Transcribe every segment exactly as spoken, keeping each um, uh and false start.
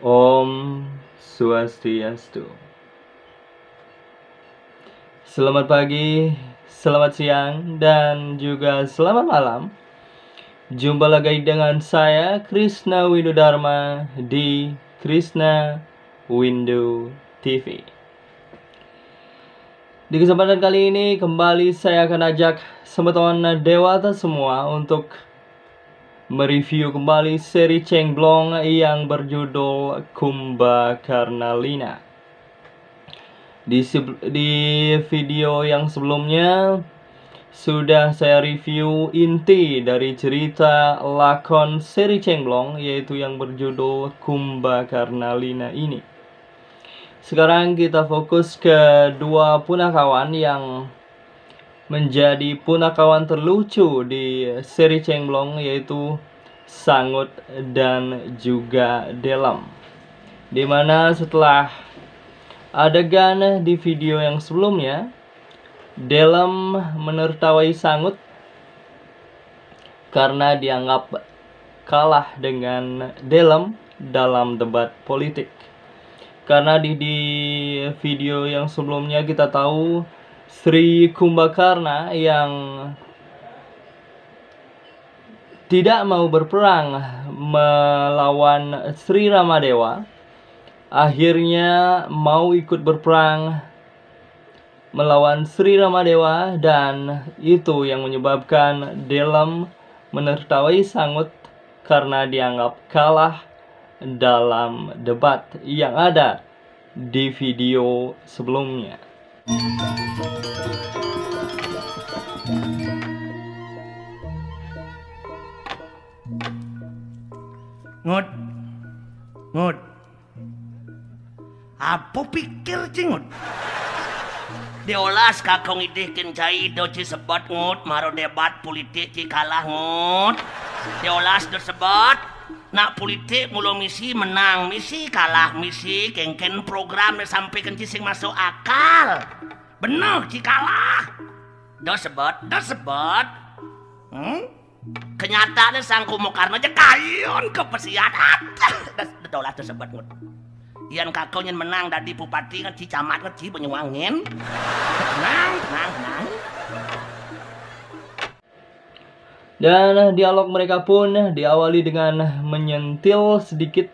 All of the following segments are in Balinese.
Om Swastiastu. Selamat pagi, selamat siang, dan juga selamat malam. Jumpa lagi dengan saya, Krishna Windu Dharma, di Krishna Windu T V. Di kesempatan kali ini, kembali saya akan ajak semeton dewata semua untuk mereview kembali seri Cengblong yang berjudul Kumbakarna Lina. Di, seb- di video yang sebelumnya, sudah saya review inti dari cerita lakon seri Cengblong, yaitu yang berjudul Kumbakarna Lina ini. Sekarang kita fokus ke dua punakawan yang menjadi punakawan terlucu di seri Cengblong, yaitu Sangut dan juga Delem. Dimana setelah adegan di video yang sebelumnya, Delem menertawai Sangut karena dianggap kalah dengan Delem dalam debat politik. Karena di, di video yang sebelumnya kita tahu Sri Kumbakarna yang tidak mau berperang melawan Sri Ramadewa, akhirnya mau ikut berperang melawan Sri Ramadewa, dan itu yang menyebabkan Delem menertawai Sangut karena dianggap kalah dalam debat yang ada di video sebelumnya. Ngut. Ngut. Apa pikir ci, Ngut? Diolas kakong idih kin cai do ci sebet, Ngut, maro debat politik ci kalah, Ngut. Diolas do sebet. Nak politik mula misi menang, misi kalah, misi kengken program ne sampai kenci sing masuk akal. Bener ci kalah. Do sebet, do sebet. Hmm? Kenyataannya Sang Kumbakarna aja kayun ke pesiat. Aduh, do, do, dolah do sebet, Ngut. Yan kakong nyen menang dadi bupati ngen ci camat ngen ci Banyuwangen. Tenang, tenang, tenang. Dan dialog mereka pun diawali dengan menyentil sedikit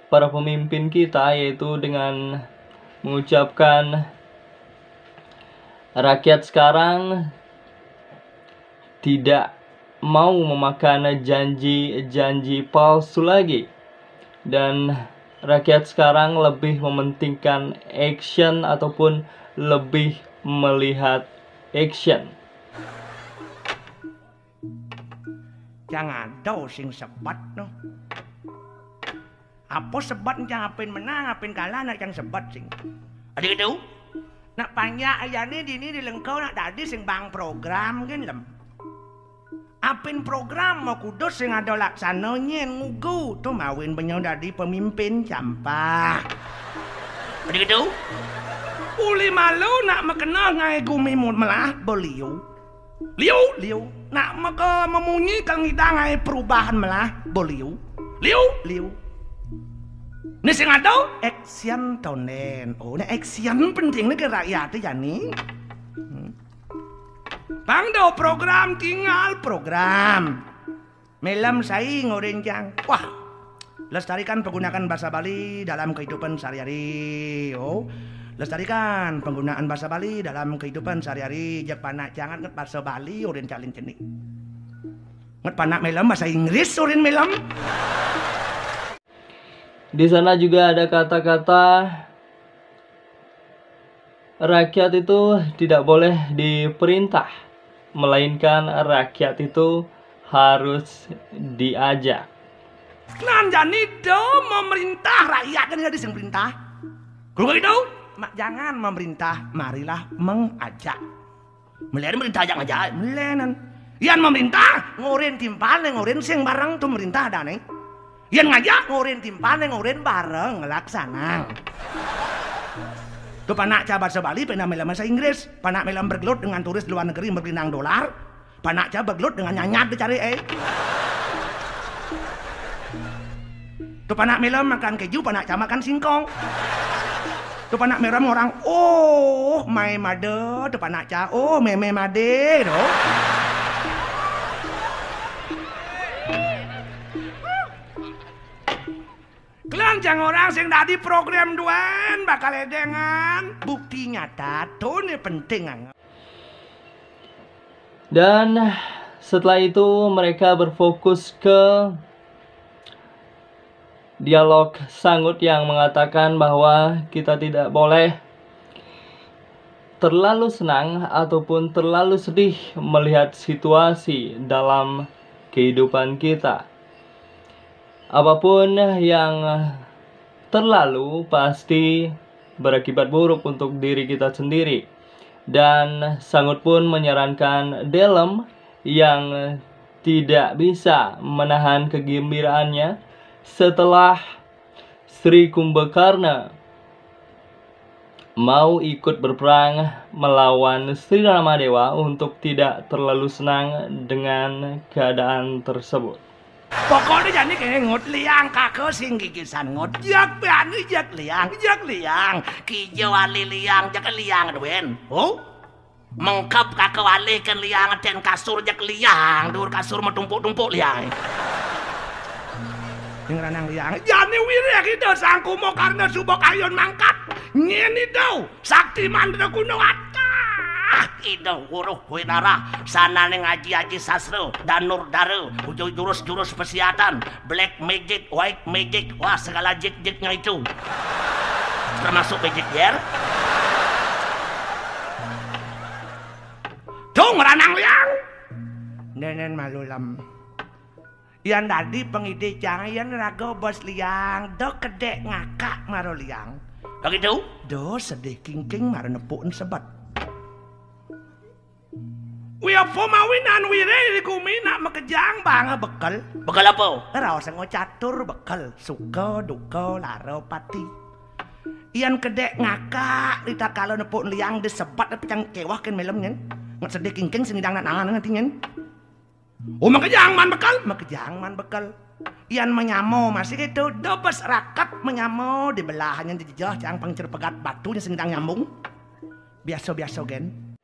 para pemimpin kita, yaitu dengan mengucapkan, rakyat sekarang tidak mau memakan janji-janji palsu lagi, dan rakyat sekarang lebih mementingkan action ataupun lebih melihat action. Cang ada sing sebet no. Apa sebet? Cang apin menang, apin kalah, nak cang sebet sing. Ada gitu? Nak panjak aja ni dini di Lengkau nak dadi sing bang program gin, Lem. Apin program mau kudus sing ada laksana nyen ngugu tu mawin benyau dadi pemimpin campah. Ada gitu? Uli malu nak makena ngai gumi mut melah beliu. Liu, liu. Nak maka memunyi kang idang ai perubahan melah beliu. Liu, liu. Ni sing ada action tonden. Oh, ni action penting ni ke rakyat tu jani. Hmm. Pang do program tinggal program. Melem sai ngorin cang. Wah. Lestarikan penggunaan bahasa Bali dalam kehidupan sehari-hari. Oh. Lestarikan penggunaan bahasa Bali dalam kehidupan sehari-hari. Jak panak jangan nget bahasa Bali urin calin cenik. Nget panak melem bahasa Inggris urin melem. Di sana juga ada kata-kata rakyat itu tidak boleh diperintah, melainkan rakyat itu harus diajak. Nan jani do memerintah, rakyat kan jadi sing perintah. Kalau itu, mak jangan memerintah, marilah mengajak. Melen merintah ajak ngajak, melenan. Yan memerintah, ngorin timpal, ngorin sing bareng tu merintah dane. Yan ngajak, ngorin timpal, ngorin bareng ngelaksanang. Tu panak ca bahasa Bali, pena melem bahasa Inggris, panak melem bergelut dengan turis luar negeri bergelinang dolar, panak ca bergelut dengan nyanyat dicari, eh. Tu panak Melem makan keju, panak Ca makan singkong. Tu panak Melem ngorang, "Oh, mai made," tu panak Ca, "Oh, meme made," tu. Kelian cang orang sing dadi program duan bakal edengan bukti nyata, tu ne penting anget. Dan setelah itu mereka berfokus ke dialog Sangut yang mengatakan bahwa kita tidak boleh terlalu senang ataupun terlalu sedih melihat situasi dalam kehidupan kita. Apapun yang terlalu pasti berakibat buruk untuk diri kita sendiri. Dan Sangut pun menyarankan Delem yang tidak bisa menahan kegembiraannya setelah Sri Kumbakarna mau ikut berperang melawan Sri Ramadewa untuk tidak terlalu senang dengan keadaan tersebut. Pokokne jani kene ngut, liang kaka sing gigisan ngut. Jak pian jak liang, jak liang. Kija wali liang, jak liang duen. Oh? Mengkep kaka wali ken liang ten kasur, jak liang. Dur kasur matumpuk-tumpuk liang. Ning ranang liang. Jani wirih Ida Sang Kumbakarna suba kayun mangkat. Nyen Ida Sakti Mandraguna watah. Ida Wuruh Winarah, sanane ngaji-aji sastra, danur dara, uju-, jurus-jurus pesihatan, black magic, white magic, wah, segala jik-jiknya itu. Termasuk magic yer. Tung ranang liang. Nenen malu lem. Yan dadi pangidih cang, yan raga bos liang, da kedek ngakak mara liang. Begitu? Da sedih kingking mara nepukin sebet. Wiapa mawinan wirih di gumi nak makejang banga bekel? Bekel apa? Raos ngo catur bekel, suka, duka, lara, pati. Yan kedek ngakak, rita kala nepukin liang disebet pecang kewah ken Melem nyen. Nget sedih kingking sing idang nak nangan nganti nyen. Oh, makejang man bekel, makejang man bekel. Yan manyama masih gitu, dobes raket manyama di belahannya jejeh cang pang cer pegat batu nya sing idang nyambung. Biasa-biasa gen.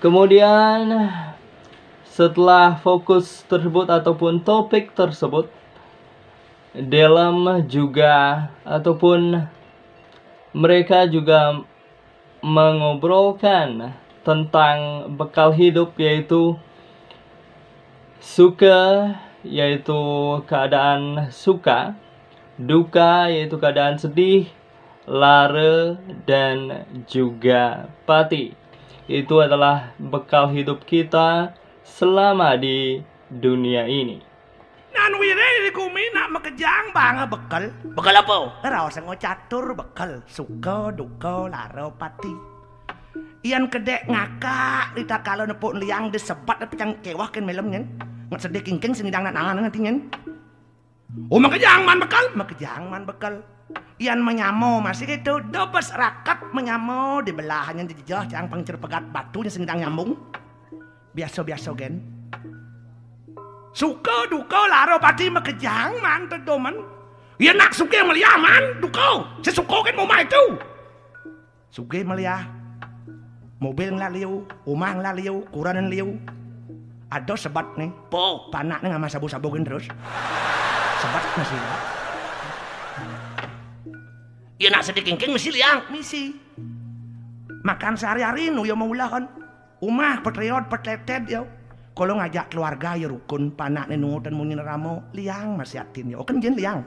Kemudian setelah fokus tersebut ataupun topik tersebut, Delem juga ataupun mereka juga mengobrolkan tentang bekal hidup, yaitu suka, yaitu keadaan suka, duka, yaitu keadaan sedih, lara, dan juga pati. Itu adalah bekal hidup kita selama di dunia ini. Nan wirih di gumi nak makejang banga bekel. Bekel apa? Raos ngo catur bekel, suka, duka, lara, pati. Yan kedek ngakak, rita kala nepukin liang disebet pecang kewah ken Melem nyen. Nget sedih kingking sing idang nak nangan nganti nyen. Oh, makejang man bekel, makejang man bekel. Yan manyama masih gitu, dobes raket manyama di belahannya jejeh cang pang cer pegat batu nya sing idang nyambung. Biasa-biasa gen. Suka duka lara pati makejang man tedomen. Ya nak sugih meliah man duka. Sesuka gen mumah itu. Sugih meliah. Mobil ngelah liu, umah ngelah liu, kuranan liu. Ada sebet nih. Po, panak nih ngamah sabu-sabu gen terus. Sebet masih. Ya nak sedih kingking misi liang. Misi. Makan sehari-hari nu ya mau ulahan. Umah petreot petleted ya. Kalau ngajak keluarga ya rukun, panak nih nungutan munyi neramo, liang masih atin ya. Oken jen liang.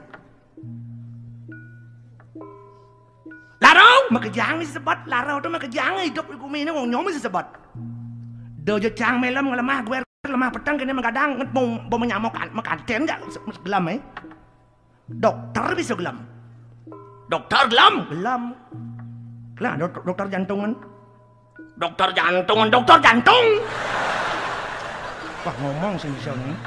Larau, makejang misi sebet, larau tu makejang hidup di gumi ini wong nyomi misi sebet. Dojo cang Melem ngelemah guer, lemah peteng kene menggadang nget mau mau menyamok makanten jak gelam eh. Dokter bisa gelam. Dokter gelam? Gelam. Lah dok- dokter jantungan. Dokter jantungan, dokter jantung. Wah, ngomong sih bisa nih.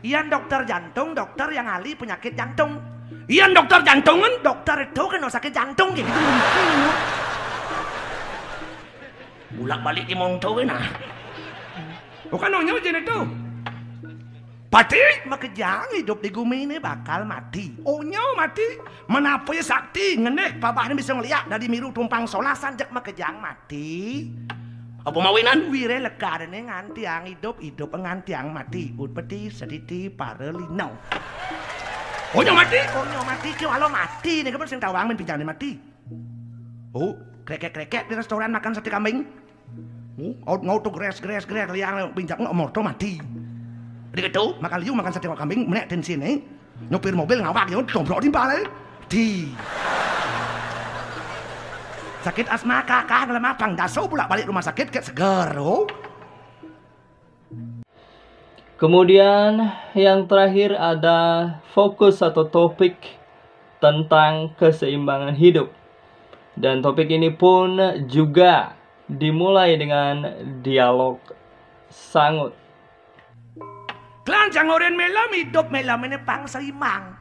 Iyan dokter jantung, dokter yang ahli penyakit jantung. Iyan dokter jantungan, dokter itu kena sakit jantung gitu. Bulak balik di monto nah. Bukan nonyo je itu. Pati, makejang idup di gumi ini bakal mati. Onyo mati. Menapa ya sakti ngenik babahne bisa ngeliak dari miru tumpang solasan, jek makejang mati. Apa mawinan? Wire lekadene ngantiang idup, idup ngantiang mati. Utpeti, setiti, para lino. Onyo mati? Onyo mati, kewalo mati nih, kapan sing tawang men pinjane mati. Oh, krekek-krekek di restoran makan sate kambing. Oh, out ngaut tuh gres gres gres liang pinjak nggak motor mati. Di gitu, makan liu makan sate kambing, menek tensi nih. Nyopir mobil ngawak ya, tombrok timpal eh. Di. Sakit asma kakak ngelemah pang daso bolak balik rumah sakit kayak seger. Oh. Kemudian yang terakhir ada fokus atau topik tentang keseimbangan hidup. Dan topik ini pun juga dimulai dengan dialog sangut. Kelanjang oren melem hidup melem ini pang seimang.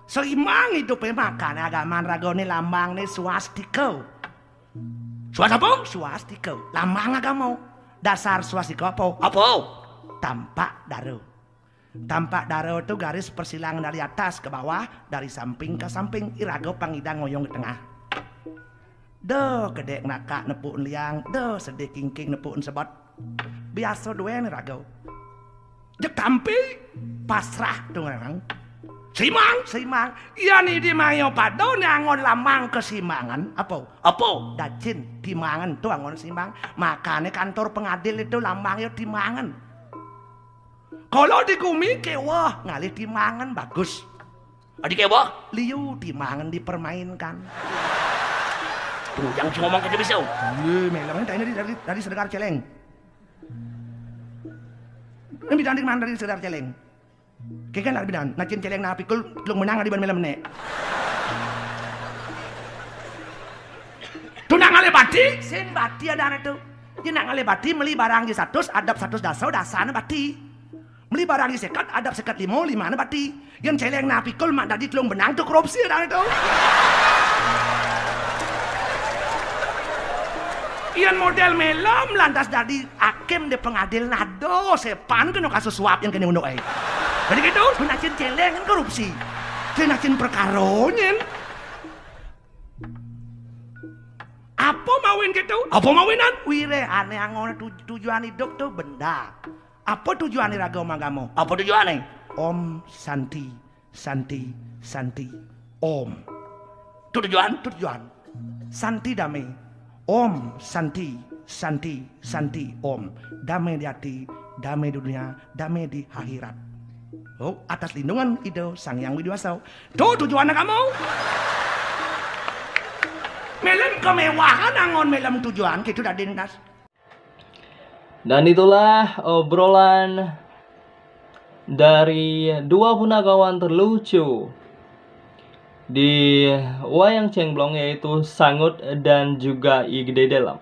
Seimang hidup makane agama ragone lambang ne swastika. Swasta apa? Swastika. Lambang agama. Dasar swastika apa? Apa? Tampak daro. Tampak daro itu garis persilangan dari atas ke bawah, dari samping ke samping, iraga pangidang ngoyong di tengah. Duh, kedek nakak nepuk liang, duh, sedih kingking nepuk sebot. Biasa duen iraga. Jek tampi pasrah tu ngarang. Simang, simang. Iya ni di mayo pado ni angon lamang kesimbangan. Apa? Apa? Dacin, timangan tu angon simbang. Makane kantor pengadil itu lambang yo timangan. Kalau di gumi kewah ngalih timangan bagus. Adi kewah? Liu timangan dipermainkan. Tuh, yang ngomong kita bisa. Iya, melem tadi dari dari, dari sedengar celeng. Ini bidang di mana dari sedengar celeng? Keken lah bidang, nacin celeng na pikul telung menang adi ban melem nek. Tunang ale bati? Sin bati ada tu. Ye nak ngalih bati, meli barang di satus, adep satus daso, dasane bati. Meli barang di seket, adep seket limo, limane bati. Yen celeng na pikul mak dadi telung benang tu korupsi ada tu. Yen model melem lantas dadi hakim di pengadil nado sepan kena kasus suap yang kena unduk ai. Jadi gitu, tunacin celeng kan korupsi. Tunacin perkara nyen. Apa mawin gitu? Apa mawinan? Wire aneh angone tu, tujuan hidup tu benda. Apa tujuan iraga magama? Apa tujuane? Om Santi, Santi, Santi, Om. Tu tujuan? Tu tujuan. Santi dame. Om Santi, Santi, Santi, Om. Dame di ati, dame di dunia, dame di akhirat. Oh, atas lindungan Ida Sang Yang Widi Wasa. Tu tujuan kamu. Melem kemewahan angon melem tujuan, gitu dadi entas. Dan itulah obrolan dari dua punakawan terlucu di Wayang Cengblong, yaitu Sangut dan juga I Gede Delem.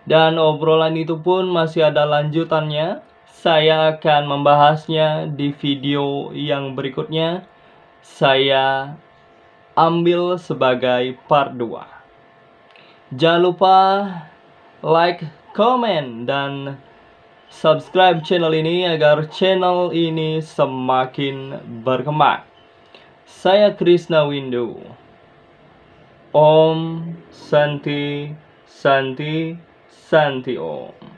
Dan obrolan itu pun masih ada lanjutannya. Saya akan membahasnya di video yang berikutnya. Saya ambil sebagai part dua. Jangan lupa like, comment, dan subscribe channel ini agar channel ini semakin berkembang. Saya Krisna Windu. Om Santi, Santi, Santi Om.